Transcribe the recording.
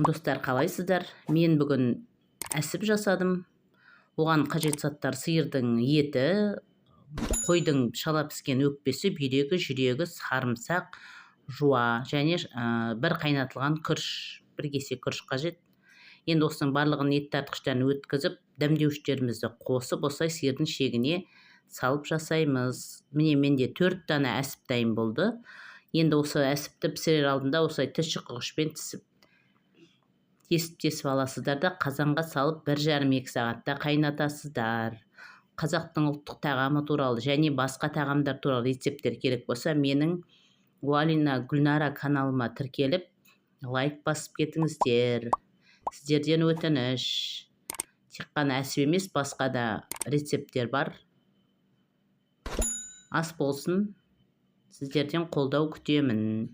Достар, қалайсыздар? Мен бүгін әсіп жасадым. Оған қажет заттар: сиырдың еті, қойдың шала піскен өкпесі, бүйрегі, жүрегі, сарымсақ, жуа және бір қайнатылған күріш, бір кесе күріш қажет. Енді осының барлығын ет тартқыштан өткізіп, дәмдеуіштерімізді қосып, осылай сиырдың ішегіне салып жасаймыз. Міне, менде төрт дана әсіп дайын болды. Енді осы әсіпті пісірер алдында осылай тіс шұқығышпен тісіп, тесіп-тесіп аласыздар да, қазанға салып, 1,5-2 сағатта қайнатасыздар. Қазақтың ұлттық тағамы туралы және басқа тағамдар туралы рецепттер керек болса, менің Уалина Гүлнара каналыма тіркеліп, лайк басып кетіңіздер, сіздерден өтініш. Тек қана әсіп емес, басқа да рецепттер бар. Ас болсын! Сіздерден қолдау күтемін.